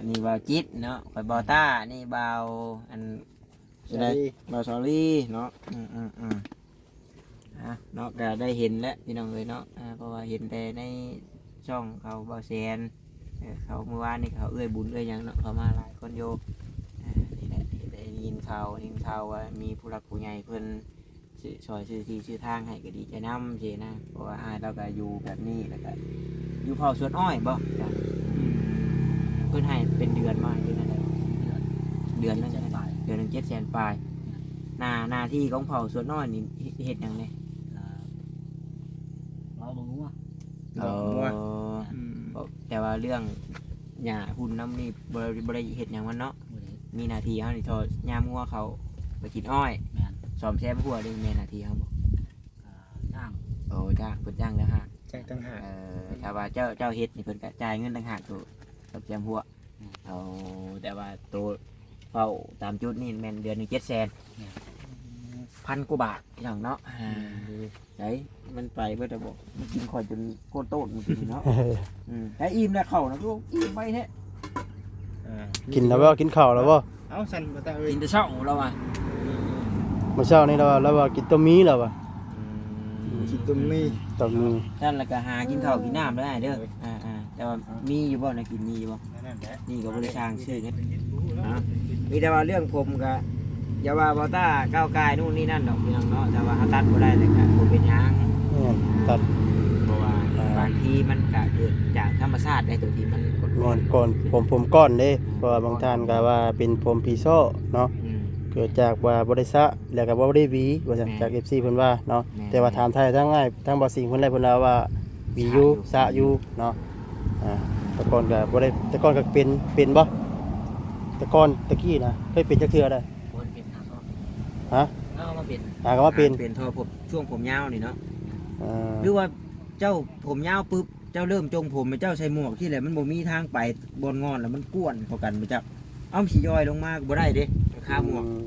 ນີ້ບ່າວຈິດເນາະ ຂ້ອຍບ່າວຕ້າ ນີ້ບ່າວ ອັນ ສາລີ ບ່າວສາລີເນາະ ອືມໆ ອ່າ ເນາະ ກໍໄດ້ເຫັນແລ້ວພີ່ນ້ອງເອີຍເນາະ ອ່າ ເພາະວ່າເຫັນແຕ່ໃນຊ່ອງເຂົາ ບ່າວແສນ ເອີ ເຂົາ ມື້ວານນີ້ເຂົາເອື້ອຍບຸນເອື້ອຍຫຍັງເນາະ ເຂົາມາຫຼາຍຄົນຢູ່ ອ່າ ນີ້ແຫຼະ ໄດ້ຍິນຂ່າວ ໄດ້ຍິນຂ່າວວ່າມີຜູ້ຫຼັກຜູ້ໃຫຍ່ເພິ່ນ ຊື້ ຊ່ອຍຊື້ທີ່ຊື້ທາງໃຫ້ກໍດີໃຈນຳຊີ້ນະ ເພາະວ່າອ້າຍລາວກໍຢູ່ແບບນີ້ ແລ້ວກໍຢູ່ເຜົ່າສວນອ້ອຍບໍ່? ອືມ ເພິ່ນໃຫ້ເປັນເດືອນບໍ່ ເດືອນເທົ່າໃດ? ເດືອນ ເດືອນໜຶ່ງ ເຈັດແສນປາຍ ເດືອນໜຶ່ງເຈັດແສນປາຍ ແມ່ນ ໜ້າ ໜ້າທີ່ຂອງເຜົ່າສວນອ້ອຍນີ້ ເຮັດ ເຮັດຫຍັງແດ່? ອ່າ ເວົ້າບໍ່ຮູ້ ເອີ ອືມ ແຕ່ວ່າເລື່ອງຫຍ້າຮຸ່ນນຳນີ້ ບໍ່ ບໍ່ໄດ້ເຮັດຫຍັງມັນເນາະ ບໍ່ໄດ້ເຮັດ ມີໜ້າທີ່ເຮົານີ້ທໍ່ຍາມງົວເຂົ້າໄປກິນອ້ອຍ ແມ່ນ ສ້ອມແຊມຮົ້ວນີ້ແມ່ນໜ້າທີ່ເຮົາບໍ່? ອ່າ ຈ້າງ ໂອ້ ຈ້າງ ເພິ່ນຈ້າງຕ່າງຫາກ ຈ້າງຕ່າງຫາກ ເອີ ຖ້າວ່າເຈົ້າ ເຈົ້າເຮັດນີ້ ເພິ່ນກໍຈ່າຍເງິນຕ່າງຫາກ ໂຕສ້ອມແຊມຮົ້ວ ແມ່ນ ໂອ້ ແຕ່ວ່າໂຕເຝົ້າຕາມຈຸດນີ້ແມ່ນເດືອນໜຶ່ງເຈັດແສນ ແມ່ນ ພັນກວ່າບາດ ພີ່ນ້ອງເນາະ ອ່າ ແມ່ນຢູ່ ໃດ ມັນໄປເບິດແລ້ວບໍ່? ມັນກິນຂ້ອຍຈົນໂຄດໂຕດມື້ກີ້ນີ້ເນາະ ອືມ ແຕ່ອີ່ມແລ້ວເຂົ້ານະ ຄືອີ່ມໄວແທ້ ອ່າ ກິນແລ້ວບໍ່? ກິນເຂົ້າແລ້ວບໍ່? ເອົ້າ ຊັ້ນບໍ່ຕາເອີຍ ກິນແຕ່ເຊົ້າລາວວ່າ ມື້ເຊົ້ານີ້ລາວວ່າ ລາວວ່າກິນຕົ້ມໝີ່ລາວວ່າ ອືມ ກິນຕົ້ມໝີ່ ຕົ້ມໝີ່ ຊັ້ນລະກະຫາກິນເຂົ້າກິນນ້ຳເດີອ້າຍເດີ ອ່າໆ ແຕ່ວ່າມີຢູ່ບໍ່ ແນວກິນມີຢູ່ບໍ່? ນີ້ກໍບໍ່ໄດ້ສ້າງຊື່ເນາະ ມີແຕ່ວ່າເລື່ອງຜົມກໍ ຢ່າວ່າບໍ່ຕ້າກ້າວກາຍໂນ່ນນີ້ນັ້ນດອກພີ່ນ້ອງເນາະ ແຕ່ວ່າເຮົາຕັດບໍ່ໄດ້ແລ້ວກໍບໍ່ເປັນຫຍັງ ແມ່ນ ຕັດ ເພາະວ່າ ອ່າ ບາງທີມັນກໍເກີດຈາກທຳມະຊາດໃດ໋ ຕົວທີ່ມັນ ແມ່ນ ກ່ອນ ຜົມ ຜົມກ້ອນເດ້ ອ່າ ເພາະວ່າບາງທ່ານກໍວ່າເປັນຜົມຜີຊໍ້ເນາະ ອືມ ເກີດຈາກວ່າບໍ່ໄດ້ສະ ແລ້ວກໍບໍ່ໄດ້ຫວີ ວ່າຊັ້ນ ແມ່ນ ຈາກເອັຟຊີເພິ່ນວ່າເນາະ ແມ່ນ ແຕ່ວ່າຖາມໄທທາງອ້າຍ ທາງບ່າວສິງເພິ່ນແລ້ວ ເພິ່ນລາວວ່າ ຫວີຢູ່ ສະຢູ່ເນາະ ອ່າ ແຕ່ກ່ອນກໍບໍ່ໄດ້ ແຕ່ກ່ອນກໍເປັນ ເປັນບໍ່? ແຕ່ກ່ອນແຕ່ກີ້ນະ ເຄີຍເປັນຈັກເທື່ອໄດ໋? ບໍ່ໄດ້ເປັນຫາກໍ ຮະ? ເອົາມາເປັນ ຫາກໍມາເປັນ ເປັນທໍ່ຜົມ ຊ່ວງຜົມຍາວນີ້ເນາະ ເອີ ຫຼືວ່າເຈົ້າຜົມຍາວປຶບ ເຈົ້າເລີ່ມຈົ່ງຜົມ ແລ້ວເຈົ້າໃສ່ໝວກຊີ້ແຫຼະ ມັນບໍ່ມີທາງໄປ ບ່ອນງອນ ແລ້ວມັນກວນເຂົ້າກັນບໍ່ຈັກ ເອົາ ມັນຊິຍ້ອຍລົງມາກໍບໍ່ໄດ້ເດ້ ຄາໝວກ ອືມ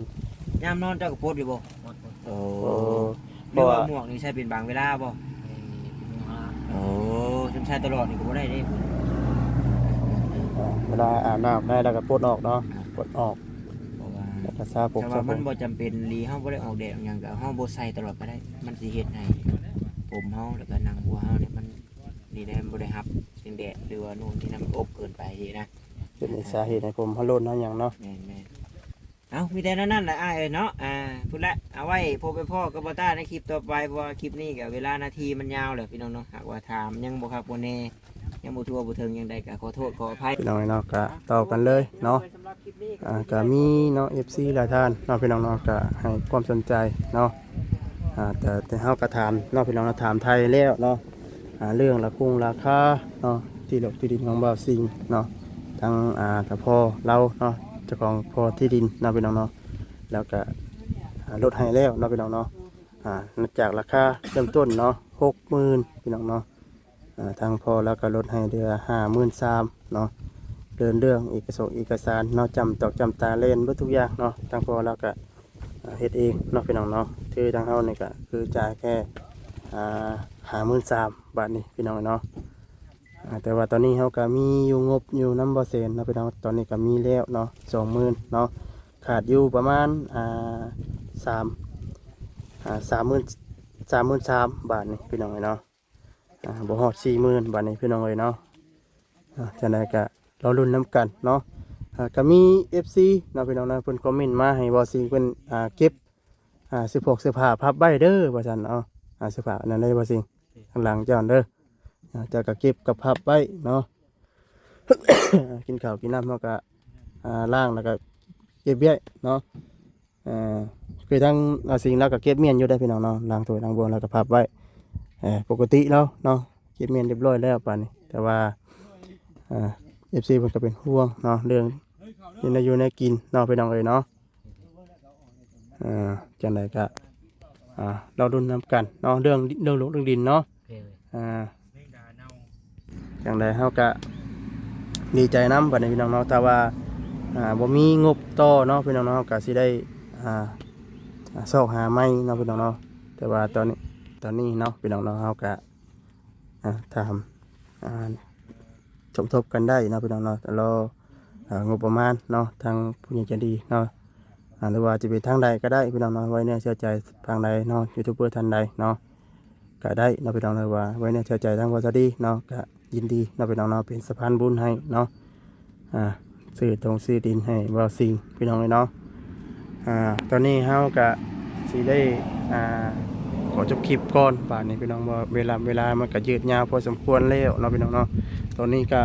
ຍາມນອນເຈົ້າກໍປົດຢູ່ບໍ່? ປົດ ປົດ ໂອ້ ໂອ້ ຫຼືວ່າໝວກນີ້ໃສ່ເປັນບາງເວລາບໍ່? ເອີ ເປັນບາງເວລາ ໂອ້ ຄັນໃສ່ຕະຫຼອດນີ້ກໍບໍ່ໄດ້ເດ້ ອ່າ ເວລາອາບນ້ຳໄດ້ແລ້ວກໍປົດອອກເນາະ ອ່າ ປົດອອກ ເພາະວ່າ ແລ້ວກໍສະຜົມ ແຕ່ວ່າມັນບໍ່ຈຳເປັນອີ່ຫຼີ ເຮົາບໍ່ໄດ້ອອກແດດຫຍັງ ກໍເຮົາບໍ່ໃສ່ຕະຫຼອດກໍໄດ້ ມັນຊິເຮັດໃຫ້ຜົມເຮົາ ແລ້ວກໍໜັງຫົວເຮົານີ້ມັນ ນີ້ໄດ້ ມັນບໍ່ໄດ້ຮັບແສງແດດ ຫຼືວ່າໂນ່ນນີ້ນັ້ນ ມັນອົບເກີນໄປຊີ້ນະ ປັນສາເຫດໃຫ້ຜົມເຮົາຫຼົ່ນເຮົາຫຍັງເນາະ. ແມ່ນໆ ເອົ້າ ມີແຕ່ແນວນັ້ນແຫຼະອ້າຍເອີຍເນາະ. ອ່າ ພຸ້ນແຫຼະ ເອົາໄວ້ພົບໄປພໍ້ກັບບ່າວຕ້າໃນຄລິບຕໍ່ໄປ ເພາະວ່າຄລິບນີ້ກໍເວລານາທີມັນຍາວແລ້ວພີ່ນ້ອງເນາະ. ຫາກວ່າຖາມຍັງບໍ່ຄັກບໍ່ແນ່ ຍັງບໍ່ທົ່ວບໍ່ເຖິງຫຍັງໃດ ກໍຂໍໂທດຂໍອະໄພພີ່ນ້ອງເນາະ. ກໍຕໍ່ກັນເລີຍເນາະ. ອ່າ ກໍມີເນາະ ເອັຟຊີຫຼາຍທ່ານເນາະພີ່ນ້ອງເນາະ ກໍໃຫ້ຄວາມສົນໃຈເນາະ. ອ່າ ແຕ່ ແຕ່ເຮົາກໍຖາມເນາະພີ່ນ້ອງເນາະ ຖາມໄຖ່ແລ້ວເນາະ. ອ່າ ເລື່ອງລາຄົງລາຄາເນາະ ທີ່ລົກທີ່ດິນຂອງບ່າວສິງເນາະ ທາງ ອ່າ ທາງພໍ່ລາວເນາະ ເຈົ້າຂອງພໍ່ທີ່ດິນເນາະພີ່ນ້ອງເນາະ. ແລ້ວກໍ ອ່າ ລົດໃຫ້ແລ້ວເນາະພີ່ນ້ອງເນາະ. ອ່າ ຈາກລາຄາເລີ່ມຕົ້ນເນາະ ຫົກໝື່ນພີ່ນ້ອງເນາະ. ອ່າ ທາງພໍ່ລາວກໍລົດໃຫ້ເຫຼືອຫ້າໝື່ນສາມເນາະ. ເດີນເລື່ອງເອກະສົງເອກະສານເນາະ ຈ້ຳຕອກຈ້ຳຕາແລ່ນເບິດທຸກຢ່າງເນາະ. ທາງພໍ່ລາວກໍ ອ່າ ເຮັດເອງເນາະພີ່ນ້ອງເນາະ. ຄືທາງເຮົານີ້ກໍຄືຈ່າຍແຄ່ ອ່າ ຫ້າໝື່ນສາມ ບາດນີ້ພີ່ນ້ອງເນາະ. ອ່າ ແຕ່ວ່າຕອນນີ້ເຮົາກໍມີຢູ່ງົບຢູ່ນຳບໍ່ເຊັນເນາະພີ່ນ້ອງ. ຕອນນີ້ກໍມີແລ້ວເນາະ ສອງໝື່ນເນາະ. ຂາດຢູ່ປະມານ ອ່າ ສາມ ອ່າ ສາມໝື່ນ ສາມໝື່ນສາມ ບາດນີ້ພີ່ນ້ອງເນາະ. ອ່າ ບໍ່ຮອດສີ່ໝື່ນ ບາດນີ້ພີ່ນ້ອງເອີຍເນາະ. ອ່າ ຈັ່ງໃດກໍລໍລຸ້ນນຳກັນເນາະ. ອ່າ ກໍມີເອັຟຊີເນາະພີ່ນ້ອງເນາະ ເພິ່ນຄອມເມັນມາໃຫ້ບ່າວສິງເພິ່ນ ອ່າ ເກັບ ອ່າ ເສື້ອຜອກເສື້ອຜ້າພັບໄວ້ເດີວ່າຊັ້ນເນາະ. ອ່າ ເສື້ອຜ້າອັນນັ້ນເດີບ່າວສິງ ຂ້າງຫຼັງເຈົ້າເດີ. ອ່າ ເຈົ້າກໍເກັບກັບພັບໄວ້ເນາະ. ກິນເຂົ້າກິນນ້ຳເຮົາກໍ ອ່າ ລ້າງແລ້ວກໍເກັບໄວ້ເນາະ. ເອີ ຄືທາງ ອ່າ ສິງລາວກໍເກັບມ້ຽນຢູ່ເດ້ພີ່ນ້ອງເນາະ ລ້າງຖ້ວຍລ້າງບ່ວງແລ້ວກໍພັບໄວ້ ເອີ ປົກກະຕິແລ້ວເນາະ ເກັບມ້ຽນຮຽບຮ້ອຍແລ້ວປານນີ້. ແຕ່ວ່າ ອ່າ ເອັຟຊີເພິ່ນກໍເປັນຫ່ວງເນາະ ເລື່ອງຢູ່ໃນຢູ່ໃນກິນເນາະ ພີ່ນ້ອງເອີຍເນາະ. ອ່າ ຈັ່ງໃດກໍ ອ່າ ລໍລຸ້ນນຳກັນເນາະ ເລື່ອງ ເລື່ອງລົກເລື່ອງດິນເນາະ. ໂອເຄ ອ່າ ຈັ່ງໃດເຮົາກະດີໃຈນຳບັດນີ້ພີ່ນ້ອງເນາະ. ຖ້າວ່າ ອ່າ ບໍ່ມີງົບຕໍ່ເນາະພີ່ນ້ອງເນາະ ເຮົາກະຊິໄດ້ ອ່າ ອ່າ ຊອກຫາໃໝ່ເນາະພີ່ນ້ອງເນາະ. ແຕ່ວ່າຕອນນີ້ ຕອນນີ້ເນາະພີ່ນ້ອງເນາະ ເຮົາກະ ອ່າ ຖາມ ອ່າ ສົມທົບກັນໄດ້ເນາະພີ່ນ້ອງເນາະ ລໍ ອ່າ ງົບປະມານເນາະ ທາງຜູ້ໃຫຍ່ໃຈດີເນາະ ອ່າ ຫຼືວ່າຈະເປັນທາງໃດກໍໄດ້ພີ່ນ້ອງເນາະ ໄວ້ເນື້ອເຊື່ອໃຈທາງໃດເນາະ ຢູທູບເບີທ່ານໃດເນາະ ກໍໄດ້ເນາະພີ່ນ້ອງ ຫຼືວ່າໄວ້ເນື້ອເຊື່ອໃຈທາງບ່າວສາລີເນາະ ກໍຍິນດີເນາະພີ່ນ້ອງເນາະ ເປັນສະພານບຸນໃຫ້ເນາະ. ອ່າ ຊື້ຕົງຊື້ດິນໃຫ້ບ່າວສິງພີ່ນ້ອງເອີຍເນາະ. ອ່າ ຕອນນີ້ເຮົາກະຊິໄດ້ ອ່າ ຂໍຈົບຄລິບກ່ອນບາດນີ້ພີ່ນ້ອງ ເພາະເວລາ ເວລາມັນກະຍືດຍາວພໍສົມຄວນແລ້ວເນາະພີ່ນ້ອງເນາະ. ຕອນນີ້ກະ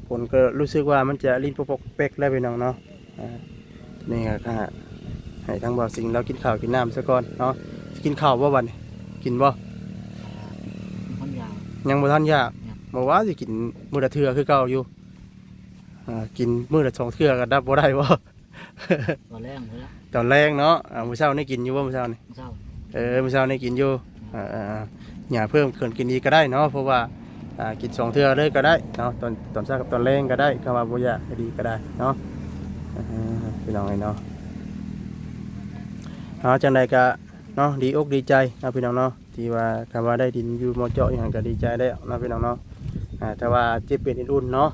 ຝົນກໍຮູ້ສຶກວ່າມັນຈະລິນປົກໆແປັກໆແລ້ວພີ່ນ້ອງເນາະ. ອ່າ ນີ້ກໍໃຫ້ທາງບ່າວສິງລາວກິນເຂົ້າກິນນ້ຳຊະກ່ອນເນາະ. ກິນເຂົ້າບໍ່ບັດນີ້ ກິນບໍ່? ຍັງບໍ່ທັນຢາກ ຍັງບໍ່ທັນຢາກ ຍັງ ບໍ່ວ່າຊິກິນມື້ລະເທື່ອຄືເກົ່າຢູ່. ອ່າ ກິນມື້ລະສອງເທື່ອກໍນັບບໍ່ໄດ້ບໍ່? ຕອນແລງພຸ້ນລະ ຕອນແລງເນາະ. ອ່າ ມື້ເຊົ້ານີ້ກິນຢູ່ບໍ່ ມື້ເຊົ້ານີ້? ມື້ເຊົ້າ ເອີ ມື້ເຊົ້ານີ້ກິນຢູ່. ອືມ ອ່າໆໆ ຫຍ້າເພີ່ມຂຶ້ນກິນອີກກໍໄດ້ເນາະ ເພາະວ່າ ອ່າ ກິນສອງເທື່ອເລີຍກໍໄດ້ເນາະ ຕອນ ຕອນເຊົ້າກັບຕອນແລງກໍໄດ້ ຄັນວ່າບໍ່ຢາກອີ່ຫຼີກໍໄດ້ເນາະ. ເອີ ພີ່ນ້ອງເອີຍເນາະ ເອົາ ຈັ່ງໃດກໍເນາະ ດີອົກດີໃຈເນາະພີ່ນ້ອງເນາະ ທີ່ວ່າ ຄັນວ່າໄດ້ດິນຢູ່ມໍເຈາະອີ່ຫຍັງກໍດີໃຈແລ້ວເນາະພີ່ນ້ອງເນາະ. ອ່າ ແຕ່ວ່າເຈັບເປັນອຸ່ນໆເນາະ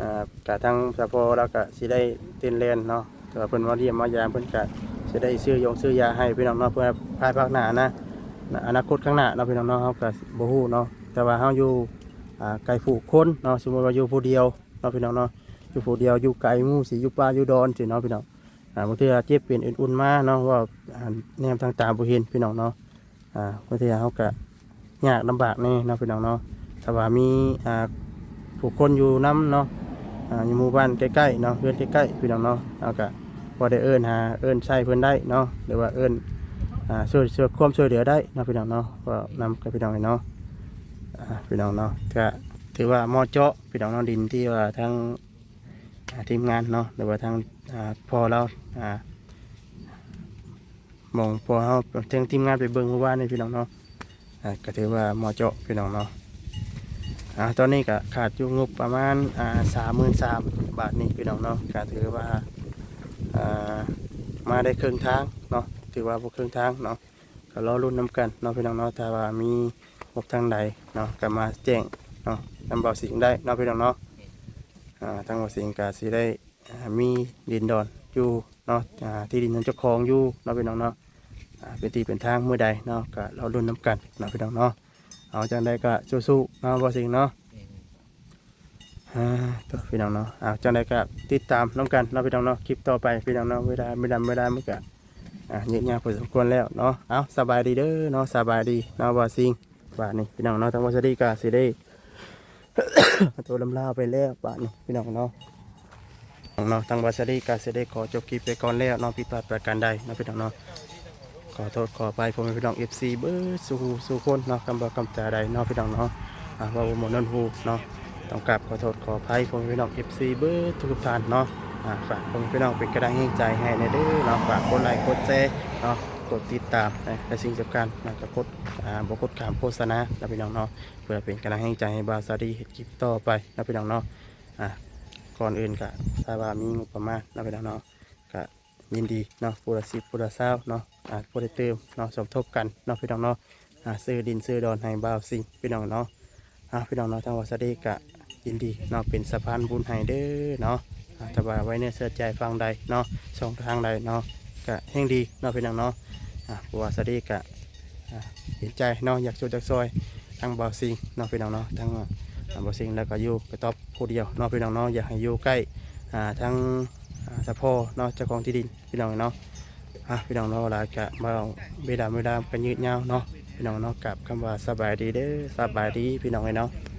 ອ່າ ກະທາງສະພໍລາວກະຊິໄດ້ເຕັ້ນແລ່ນເນາະ ແຕ່ວ່າເພິ່ນມາຢ້ຽມມາຢາມ ເພິ່ນກະຊິໄດ້ຊື້ຢົງຊື້ຢາໃຫ້ພີ່ນ້ອງເນາະ ເພື່ອພາຍພາກໜ້ານະ ອະນາຄົດຂ້າງໜ້າເນາະພີ່ນ້ອງເນາະ. ເຮົາກະບໍ່ຮູ້ເນາະ ແຕ່ວ່າເຮົາຢູ່ ອ່າ ໃກ້ຜູ້ຄົນເນາະ ສົມມຸດວ່າຢູ່ຜູ້ດຽວເນາະພີ່ນ້ອງເນາະ ຢູ່ຜູ້ດຽວ ຢູ່ໄກໝູ່ ຊິຢູ່ປ່າຢູ່ດອນຊີ້ເນາະພີ່ນ້ອງ. ອ່າ ບາງເທື່ອເຈັບເປັນອຸ່ນໆມາເນາະ ເວົ້າ ອ່າ ແນມທາງຕາບໍ່ເຫັນພີ່ນ້ອງເນາະ. ອ່າ ບາງເທື່ອເຮົາກະຍາກລຳບາກແດ່ເນາະພີ່ນ້ອງເນາະ ຖ້າວ່າມີ ອ່າ ຜູ້ຄົນຢູ່ນຳເນາະ ອ່າ ຢູ່ໝູ່ບ້ານໃກ້ໆເນາະ ເຮືອນໃກ້ໆພີ່ນ້ອງເນາະ ເຮົາກະພໍໄດ້ເອີ້ນຫາເອີ້ນໃຊ້ເພິ່ນໄດ້ເນາະ ຫຼືວ່າເອີ້ນ ອ່າ ຊ່ວຍ ຊ່ວຍ ຄວາມຊ່ວຍເຫຼືອໄດ້ເນາະພີ່ນ້ອງເນາະ ເວົ້ານຳກັບພີ່ນ້ອງເນາະ. ອ່າ ພີ່ນ້ອງເນາະ ກະຖືວ່າເໝາະເຈາະພີ່ນ້ອງເນາະ ດິນທີ່ວ່າທາງ ອ່າ ທີມງານເນາະ ຫຼືວ່າທາງ ອ່າ ພໍ່ລາວ ອ່າ ໝ່ອງພໍ່ເຮົາ ທາງທີມງານໄປເບິ່ງມື້ວານນີ້ພີ່ນ້ອງເນາະ. ອ່າ ກໍຖືວ່າເໝາະເຈາະພີ່ນ້ອງເນາະ. ອ່າ ຕອນນີ້ກໍຂາດຢູ່ງົບປະມານ ອ່າ ສາມໝື່ນສາມ ບາດນີ້ພີ່ນ້ອງເນາະ ກໍຖືວ່າ ອ່າ ມາໄດ້ເຄິ່ງທາງເນາະ ຖືວ່າບໍ່ເຄິ່ງທາງເນາະ. ກໍລໍລຸ້ນນຳກັນເນາະພີ່ນ້ອງເນາະ ຖ້າວ່າມີງົບທາງໃດເນາະ ກໍມາແຈ້ງເນາະ ນຳບ່າວສິງໄດ້ເນາະພີ່ນ້ອງເນາະ. ອ່າ ທາງບ່າວສິງກໍຊິໄດ້ ອ່າ ມີດິນດອນຢູ່ເນາະ ອ່າ ທີ່ດິນຂອງເຈົ້າຂອງຢູ່ເນາະພີ່ນ້ອງເນາະ. ອ່າ ເປັນທີ່ເປັນທາງມື້ໃດເນາະ ກໍລໍລຸ້ນນຳກັນເນາະພີ່ນ້ອງເນາະ. ເອົາ ຈັ່ງໃດກໍສູ້ໆເນາະ ບ່າວສິງເນາະ. ແມ່ນ. ອ່າ ໂຕ ພີ່ນ້ອງເນາະ ເອົາ ຈັ່ງໃດກໍຕິດຕາມນຳກັນເນາະ ພີ່ນ້ອງເນາະ ຄລິບຕໍ່ໄປ ພີ່ນ້ອງເນາະ ເວລາ ເວລາ ເວລາມັນກໍ ອ່າ ຍືດຍາວພໍສົມຄວນແລ້ວເນາະ ເອົາ ສະບາຍດີເດີເນາະ ສະບາຍດີເນາະ ບ່າວຊິງ ບາດນີ້ ພີ່ນ້ອງເນາະ ທາງບ່າວສາລີກໍຊິໄດ້ ໂຕລຳລາໄປແລ້ວ ບາດນີ້ ພີ່ນ້ອງເນາະ ເນາະ ທາງບ່າວສາລີກໍຊິໄດ້ຂໍຈົບຄລິບໄປກ່ອນແລ້ວເນາະ ຜິດພາດປະການໃດເນາະ ພີ່ນ້ອງເນາະ ຂໍໂທດຂໍອະໄພພໍ່ແມ່ພີ່ນ້ອງເອັຟຊີເບິດສູ່ຫູສູ່ຄົນເນາະ ຄຳເວົ້າຄຳຈາໃດເນາະ ພີ່ນ້ອງເນາະ ອ່າ ເວົ້າບໍ່ມ່ວນຫົວເນາະ ຕ້ອງກາບຂໍໂທດຂໍອະໄພພໍ່ແມ່ພີ່ນ້ອງເອັຟຊີເບິດທຸກໆທ່ານເນາະ ອ່າ ຝາກພໍ່ແມ່ພີ່ນ້ອງເປັນກຳລັງແຮງໃຈໃຫ້ແດ່ເດີເນາະ ຝາກກົດໄລກົດແຊເນາະ ກົດຕິດຕາມ ແລະ ສິ່ງສຳຄັນນະ ກໍກົດ ອ່າ ບໍ່ກົດຂ້າມໂຄສະນາເນາະ ພີ່ນ້ອງເນາະ ເພື່ອເປັນກຳລັງແຮງໃຈໃຫ້ບ່າວສາລີເຮັດຄລິບຕໍ່ໄປເນາະ ພີ່ນ້ອງເນາະ ອ່າ ກ່ອນອື່ນກະ ຖ້າວ່າມີງົບປະມານເນາະ ພີ່ນ້ອງເນາະ ກະຍິນດີເນາະ ຜູ້ລະສິບຜູ້ລະຊາວເນາະ ອ່າ ຜູ້ໃດຕື່ມເນາະ ສົມທົບກັນເນາະ ພີ່ນ້ອງເນາະ ອ່າ ຊື້ດິນຊື້ດອນໃຫ້ບ່າວຊິງ ພີ່ນ້ອງເນາະ ອ່າ ພີ່ນ້ອງເນາະ ທາງບ່າວສາລີກະຍິນດີເນາະ ເປັນສະພານບຸນໃຫ້ເດີເນາະ ອ່າ ຖ້າວ່າໄວ້ເນື້ອເຊື່ອໃຈຝັ່ງໃດເນາະ ຊ່ອງທາງໃດເນາະ ກະແຮ່ງດີເນາະ ພີ່ນ້ອງເນາະ ອ່າ ເພາະວ່າສາລີກະ ອ່າ ເຫັນໃຈເນາະ ຢາກຊ່ວຍຢາກຊ່ອຍທາງບ່າວຊິງເນາະ ພີ່ນ້ອງເນາະ ທາງ ອ່າ ບ່າວຊິງແລ້ວກໍຢູ່ກະຕອບຜູ້ດຽວເນາະ ພີ່ນ້ອງເນາະ ຢາກໃຫ້ຢູ່ໃກ້ ອ່າ ທາງ ອ່າ ສະພໍເນາະ ເຈົ້າຂອງທີ່ດິນ ພີ່ນ້ອງເນາະ ອ່າ ພີ່ນ້ອງເນາະ ເວລາກະມາ ເວລາ ເວລາກໍຍືດຍາວເນາະ ພີ່ນ້ອງເນາະ ກາບຄຳວ່າສະບາຍດີເດີ ສະບາຍດີ ພີ່ນ້ອງເອີຍເນາະ.